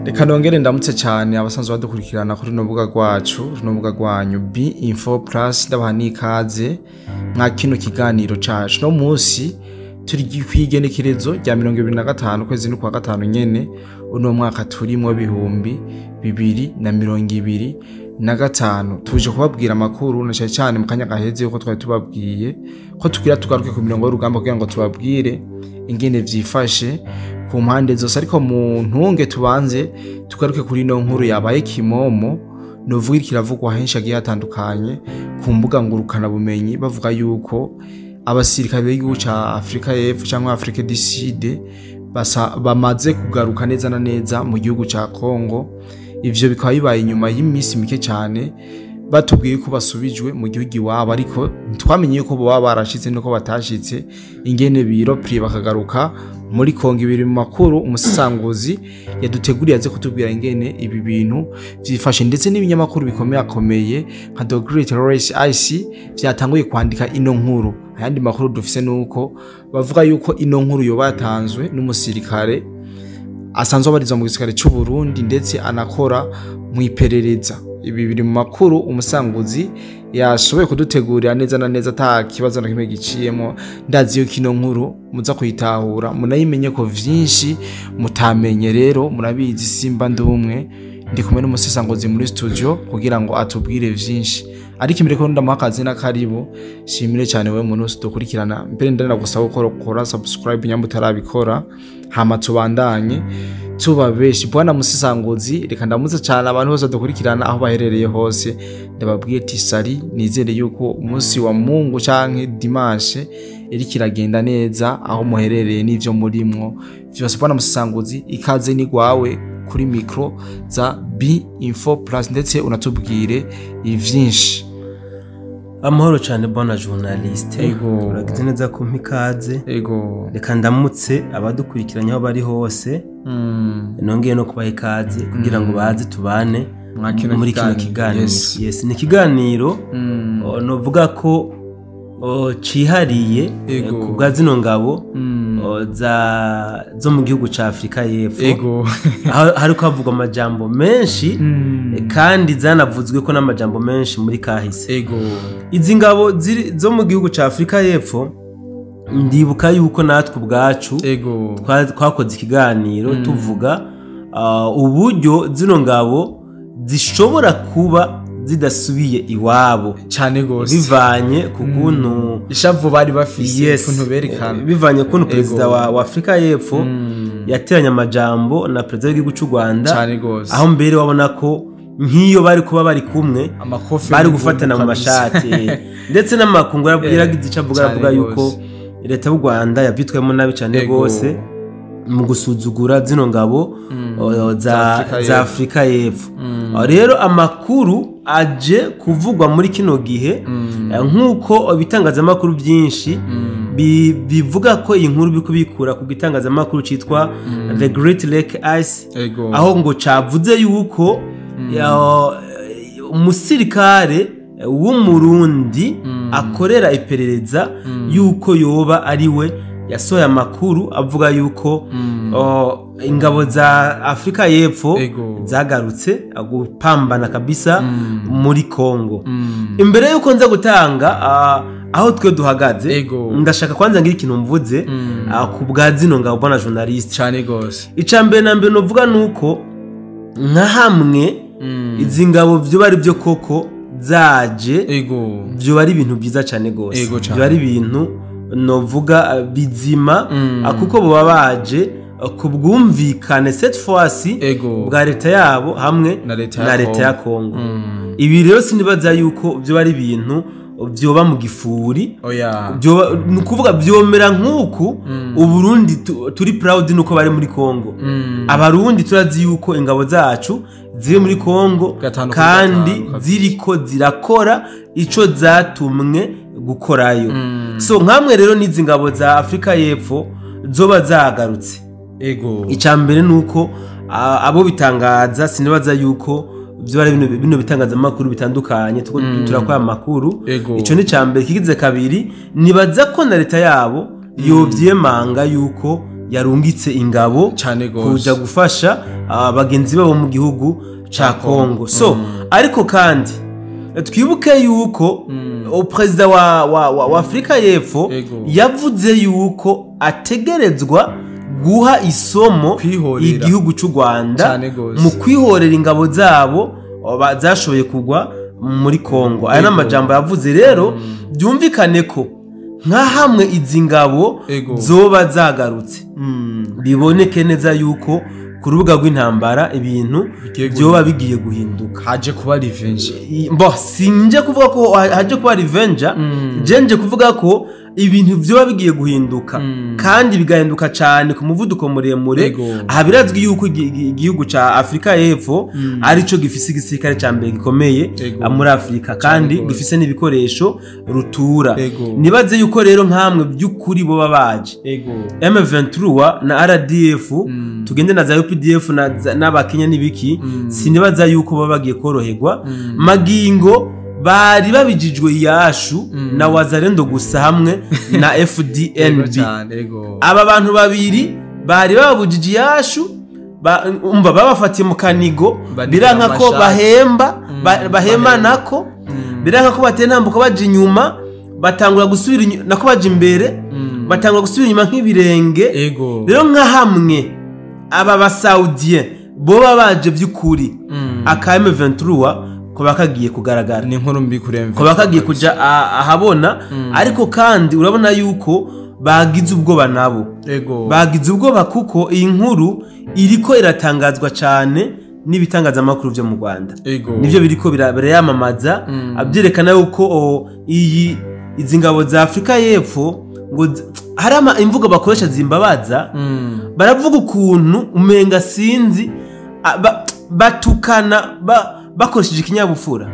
Reka nongere ndamutse cyane abasanzwe badukurikirana kuri runo rubuga rwacu, runo rubuga rwanyu B Info Plus. Ndabaha n'ikaze mwa kino kiganiro cacu. No munsi turi kw'igenekerezo rya 25 kwezi n'ukwa gatanu nyene uno mwaka turimwo 2025. Tuje kubabwira amakuru na cyane cyane mu kanya gaheze yuko twari tubabwiye ko tugira tugaruke ku mirongo y'urugamba kugira ngo tubabwire ingene vyifashe ku mpande zose. Ariko mu ntunge tubanze tugaruke kuri ino nkuru yabaye kimomo, novuga kiravugwa henshi agiye hatandukanye ku mbuga ngurukana bumenyi, bavuga yuko abasirikare b'igihugu ca Afrika y'Epfo cyangwa Afrique du Sud bamaze kugaruka neza na neza mu gihugu ca Congo. Ivyo bikaba bibaye inyuma y'iminsi mike cyane batubwiye ko basubijwe mu gihugu iwabo, ariko ntitwamenye yuko boba barashitse nuko batashitse, ingene biropri bakagaruka muri Kongo. Ibiri mu makuru umusisanguzi yaduteguriye aze kutubwira ingene ibi bintu vyifashe, ndetse n'ibinyamakuru bikomeye akomeye nka The Great Race IC vyatanguye kwandika ino nkuru. Ayandi makuru dufise nuko bavuga yuko ino nkuru yoba yatanzwe n'umusirikare asanzwe abarizwa mu gisirikare cy'u Burundi ndetse anakora mu iperereza. Ibi biri mu makuru umusanguzi yashoboye kudutegurira neza na neza ata kibazo na kimwe giciyemo. Ndazi yuko ino nkuru muza kuyitahura munayimenye ko vyinshi mutamenye. Rero murabizi simba ndumwe, ndi kumwe n'umusesanguzi muri studio kugira ngo atubwire vyinshi. Ariko imbere ko ndamuha akazi na karibu, shimire cyane wewe muntu wese udukurikirana. Mbere ndanagusaba gukora subscribe nyamba utarabikora, hama tubandanye tuba benshi. Bwana musisanguzi, reka ndamutse cyane abantu bose dukurikirana aho baherereye hose, ndababwiye ati sari, nizere yuko umunsi wa Mungu canke dimanche iri kiragenda neza aho muherereye n'ivyo murimwo vyose. Bwana musisanguzi, ikaze ni gwawe kuri micro za B Info Plus, ndetse unatubwire ivyinshi. Amahoro cyane bwana journaliste. Ego. Uragize neza kumpa ikaze. Ego. Reka ndamutse abadukurikiranye aho bari hose, nongeye no kubaha ikaze kugira ngo baze tubane Mwa kino muri kino kiganiro. kiganiro. Yes. Yes, ni ikiganiro novuga ko cihariye Ego. ku bwa zino ngabo zo mu gihugu ca Afrika y'Epfo. Ego. Aho hariko havugwa amajambo menshi, kandi zanavuzwe ko n'amajambo menshi muri kahise. Ego. Izi ngabo zo mu gihugu ca Afrika y'Epfo, ndibuka yuko natwe ubwacu Ego. twakoze ikiganiro tuvuga uburyo zino ngabo zishobora kuba zidasubiye iwabo cyane gose, bivanye ku kuntu ishavu bari bafise, Yes. ukuntu berekana. Bivanye kuntu perezida Ego. wa Afrika y'Epfo yateranye amajambo na perezida w'igihugu cy'u Rwanda, cyane gose, aho mbere wabona ko nk'iyo bari kuba bari kumwe amakofi bari gufatana mu kabisa. mashati, ndetse n'amakungu yaragize icyo avuga, Cyane aravuga yuko gose. leta y'u Rwanda yavyitwayemo nabi cyane Ego. rwose mu gusuzugura zino ngabo Za Afrika za y'Epfo. Afrika y'Epfo. Rero amakuru aje kuvugwa muri kino gihe, nk'uko ibitangazamakuru byinshi bivuga ko iyi nkuru biriko bikura ku gitangazamakuru citwa The Great Lake Ice, Ego. aho ngo cavuze yuko umusirikare w'Umurundi akorera iperereza yuko yoba ari we yasohoye amakuru avuga yuko ingabo za Afrika y'Epfo Ego. zagarutse gupambana kabisa muri Congo. Imbere yuko nza gutanga aho twe duhagaze, Ego. ndashaka kwanza ngira ikintu mvuze ku bwa zino ngabo, bwana journaliste. Cyane gose. Icya mbere na mbere novuga nuko nka hamwe izi ngabo vyoba ari byo koko zaje, Ego. vyoba ari ibintu byiza cyane gose. Ego cane. Vyoba ari ibintu novuga bizima, kuko boba baje ku bwumvikane cette fois-ci Ego. bwa leta yabo hamwe na leta ya na leta ya Congo. Congo. Ibi rero sinibaza yuko vyoba ari ibintu vyoba mu gifuri. Oya. Vyoba, ni ukuvuga vyomera nk'uku Uburundi turi proud nuko bari muri Congo. Abarundi turazi yuko ingabo zacu ziri muri Congo Gatanu kuri kandi gatanu, kabisa. ziriko zirakora ico zatumwe gukorayo. So nkamwe rero n'izi ngabo za Afrika y'Epfo zoba zagarutse, Ego. icya mbere ni uko abo bitangaza, sinibaza yuko byo ari bino bitangazamakuru bitandukanye turakora amakuru. Ego. Ico ni icya mbere. Kigize kabiri, nibaza ko na leta yabo yovyemanga yuko yarungitse ingabo Cane gose. kuja gufasha bagenzi babo mu gihugu ca Kongo. So ariko kandi twibuke yuko perezida wa Afrika y'Epfo yavuze yuko ategerezwa guha isomo igihugu cy'u Rwanda mu kwihorera ingabo zabo zashoboye kugwa muri Kongo. Aya n'amajambo yavuze rero byumvikane ko nka hamwe izi ngabo zoba zagarutse biboneke neza yuko ku rubuga rw'intambara ibintu byoba bigiye guhinduka, haje kuba revenge. Mbo sinje kuvuga ko haje kuba revenge, jenje kuvuga ko ibintu byoba bigiye guhinduka kandi bigahinduka cyane ku muvuduko muremure. Aha birazwi yuko igihugu ca Afrika y'Epfo arico gifise igisirikare ca mbere gikomeye muri Afrika kandi gifise n'ibikoresho rutura. Nibaze yuko rero nkamwe by'ukuri bo babaje M23 na RDF tugende na za UPDF n'abakenya n'ibiki, sinibaza yuko baba bagiye koroherwa. Magingo bari babijijwe yashu na Wazalendo gusa hamwe na FDNB. Aba bantu babiri bari babujije yashu, umva babafatiye mu kanigo, biranka ko bahemba bahema nako biranka ko batenambuka baje inyuma, batangura gusubira nako baje imbere, batangura gusubira inyuma nk'ibirenge. Rero nka hamwe aba basaudien bo babaje by'ukuri aka M23 ko bakagiye kugaragara, ni inkuru mbi kuremva ko bakagiye kuja ahabona. Ariko kandi urabona yuko bagize ubwoba nabo, bagize ubwoba kuko iyi nkuru iriko iratangazwa cyane n'ibitangazamakuru byo mu Rwanda. Nivyo biriko birayamamaza abyerekana yuko iyi izi ngabo za Afrika y'Epfo ngo hari imvugo bakoresha zimbabaza. Baravuga ukuntu umenga sinzi batukana bakoresheje ikinyabupfura.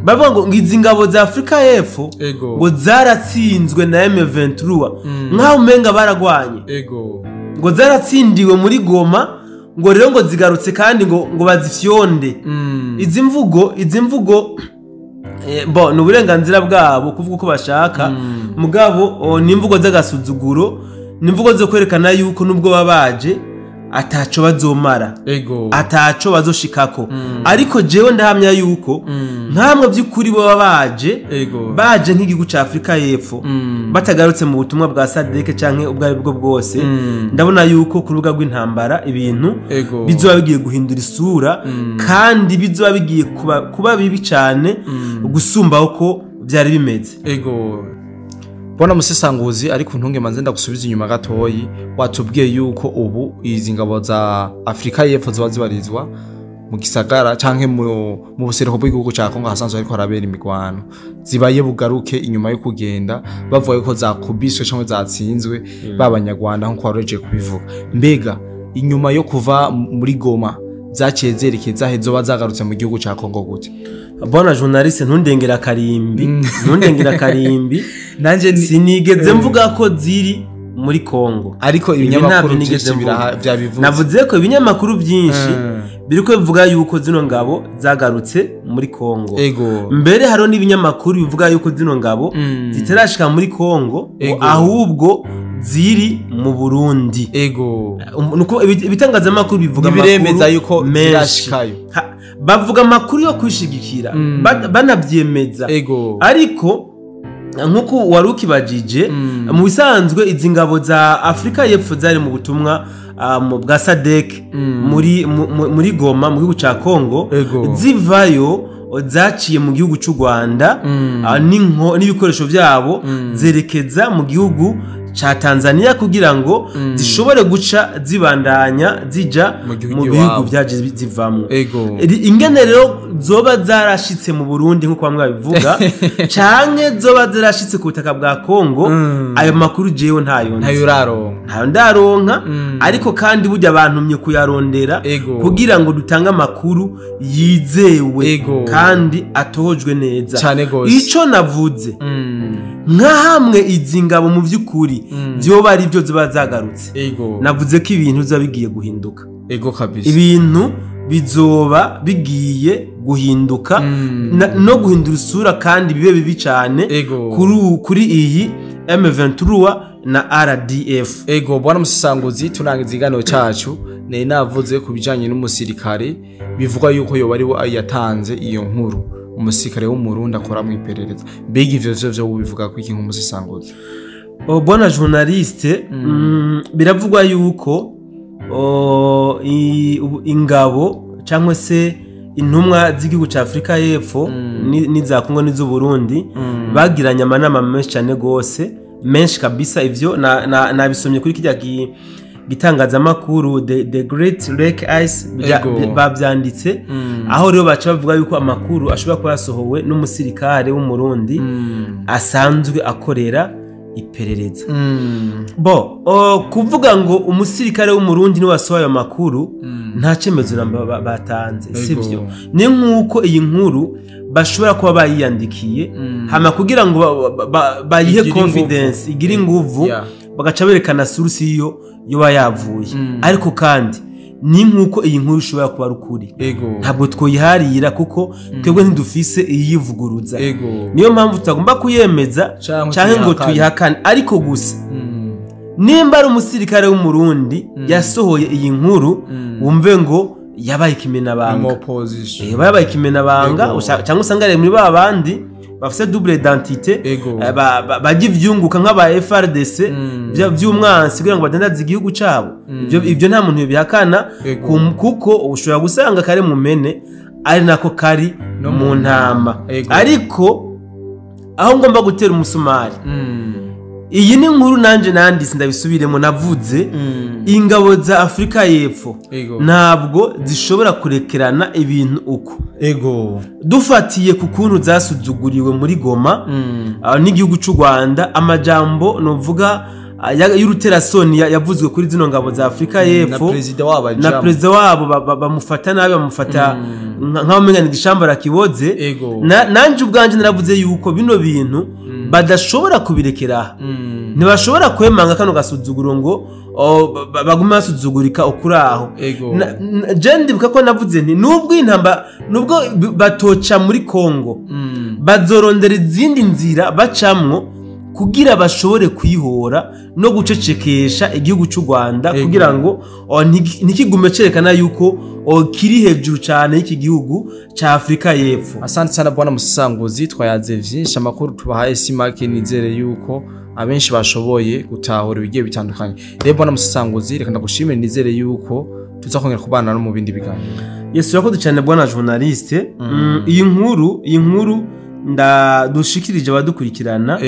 Bavuga ngo izi ngabo za Afrika y'Epfo ngo zaratsinzwe na M23 nkaho umenga baragwanye, ngo zaratsindiwe muri Goma, ngo rero ngo zigarutse kandi ngo bazifyonde. Izi mvugo bo ni uburenganzira bwabo kuvuga uko bashaka, mugabo ni imvugo z'agasuzuguro, ni imvugo zo kwerekana yuko nubwo babaje ataco bazomara, ataco bazoshikako. Ariko jewe ndahamya yuko nkamwe by'ukuri bo babaje baje nk'igihugu ca Afrika y'Epfo batagarutse mu butumwa bwa SADC canke ubwo aribwo bwose, ndabona yuko ku rubuga rw'intambara ibintu bizoba bigiye guhindura isura kandi bizoba bigiye kuba bibi cyane gusumba uko byari bimeze. Bona musesanguzi, ariko ntunge manze ndagusubiza inyuma gatoyi. Watubwiye yuko ubu izi ngabo za Afrika y'Epfo ziba zibarizwa mu gisagara canke mu buseruko bw'igihugu ca Kongo hasanzwe ariko harabera imigwano, zibaye bugaruke inyuma yo kugenda bavuga yuko zakubiswe canke zatsinzwe b'abanyarwanda nkuko waroje kubivuga. Mbega inyuma yo kuva muri Goma zaciye zerekeza he, zoba zagarutse mu gihugu ca Kongo gute? Bona journaliste, ntundengera karimbi, ntundengera karimbi. Nanje sinigeze mvuga ko ziri muri Kongo, ariko ibinyamakuru byinshi byabivuze. Navuze ko ibinyamakuru byinshi biriko bivuga yuko zino ngabo zagarutse muri Kongo. Mbere haro n'ibinyamakuru bivuga yuko zino ngabo zitarashika muri Kongo, ahubwo ziri mu Burundi. Nuko ibitangazamakuru bivuga amakuru biremeza yuko zirashikayo, bavuga amakuru yo kwishigikira banabyemeza. Ariko nkuko wari ukibajije, mu bisanzwe izi ngabo za Afrika y'Epfo zari mu butumwa bwa SADC muri Goma mu gihugu ca Kongo, zivayo zaciye mu gihugu cy'u Rwanda n'ibikoresho byabo zerekeza mu gihugu ca Tanzania kugira ngo zishobore guca zibandanya zija mu bihugu byaje zivamwo. Ingene rero zoba zarashitse mu Burundi nkuko bamwe babivuga canke zoba zarashitse ku butaka bwa Kongo, ayo makuru jewe ntayo ndaronka. Ariko kandi burya bantumye kuyarondera kugira ngo dutange amakuru yizewe kandi atohojwe neza. Ico navuze nka hamwe izi ngabo mu by'ukuri byoba ari byo ziba zagarutse, navuze ko ibintu biba bigiye guhinduka. Ibintu bizoba bigiye guhinduka no guhindura isura kandi bibe bibi cyane kuri iyi M23 na RDF. Ego bwana Musesanguzi, turangiza ikiganiro cacu, nari navuze ku bijanye n'umusirikare bivugwa yuko yoba ari we yatanze iyo nkuru, umusirikare w'Umurundi akora mu iperereza. Mbega ivyo vyo bivuga ko iki nk'umusesanguzi? Bwana journaliste, biravugwa yuko ingabo cyangwa se intumwa z'igihugu ca Afrika y'Epfo n'iza Kongo n'iz'u Burundi bagiranye amanama menshi cyane gose, menshi kabisa. Ivyo nabisomye kuri kirya gitangazamakuru The Great Lake Ice, bavyanditse. Aho rero baca bavuga yuko amakuru ashobora kuba yasohowe n'umusirikare w'Umurundi asanzwe akorera iperereza. Bo kuvuga ngo umusirikare w'Umurundi niwe wasohoye ayo makuru, nta cyemezo namba batanze, sivyo? Ni nk'uko iyi nkuru bashobora kuba bayiyandikiye, hama kugira ngo bayihe Igire inguvu. confidence, igire inguvu, bagaca berekana source iyo yoba yavuye. Ariko kandi ni nk'uko iyi nkuru ishobora kuba ari ukuri, ntabwo twoyiharira kuko twebwe ntidufise iyivuguruza. Niyo mpamvu tutagomba kuyemeza canke canke ngo tuyihakane. tuyihakane. Ariko gusa nimba ari umusirikare w'Umurundi yasohoye iyi nkuru, wumve ngo yabaye ikimenabanga. Mu opposition. Yabaye ikimenabanga, cyangwa usanga ari muri ba bandi bafise double identité, bajya ivyunguka nk'aba FRDC vy'umwansi kugira ngo badandaze igihugu cabo. Ivyo nta muntu yobihakana, kuko ushobora gusanga kari mu mene ari nako kari no mu mu ntama. Ariko aho ngomba gutera umusumari, iyi ni inkuru nanje nanditse, ndabisubiremo, navuze ingabo za Afurika y'Epfo ntabwo zishobora kurekerana ibintu uko, dufatiye ku kuntu zasuzuguriwe muri Goma n'igihugu cy'u Rwanda. Amajambo novuga y'uruterasoni yavuzwe kuri zino ngabo za Afurika na y'Epfo perezida wabo na ajamwo. Perezida wabo bamufata nabi, bamufata nk'aho umenga ni igishambara kiboze. Nanje ubwanje naravuze yuko bino bintu badashobora kubirekera aha. Ntibashobora kwemanga kano gasuzuguro ngo bagume basuzugurika ukuri aho. Je ndibuka ko navuze nti nubwo intamba, nubwo batoca muri Kongo, bazorondera izindi nzira bacamwo kugira bashobore kwihora no gucecekesha igihugu cy'u Rwanda, kugira ngo ntikigume cerekana yuko kiri hejuru cyane y'iki gihugu ca Afurika y'Epfo. Asante sana bwana Musesanguzi, twayaze vyinshi, amakuru tubahaye si make, nizere yuko abenshi bashoboye gutahura ibigiye bitandukanye. Rero bwana Musesanguzi, reka ndagushimire, nizere yuko tuza kongera kubana no mu bindi biganiro. Yesu, yakoze cyane bwana journaliste. Iyi nkuru ndadushikirije abadukurikirana,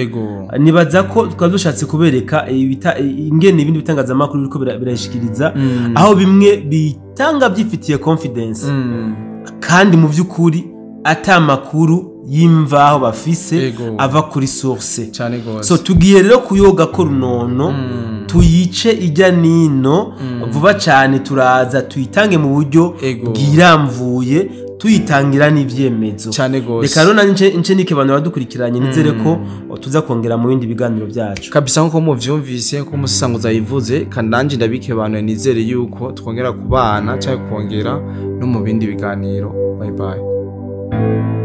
nibaza ko twaba dushatse kubereka ingene ibindi bitangazamakuru biriko birayishikiriza, aho bimwe bitanga byifitiye confidence kandi mu by'ukuri ata makuru y'imvaho bafise ava kuri source. Cyane gose. So tugiye rero kuyoga ko runono, tuyice ijya nino vuba cyane, turaza tuyitange mu buryo bwiramvuye, tuyitangira n'ivyemezo. Cyane gose. Reka rero nanje nce nike abantu badukurikiranye, nizere ko tuza kongera mu bindi biganiro byacu. Kabisa, nkuko muvyumvise, nkuko Umusesanguzi ayivuze, kandi nanje ndabikebanuye, nizere yuko twongera kubana cyangwa kongera no mu bindi biganiro. Bye bye.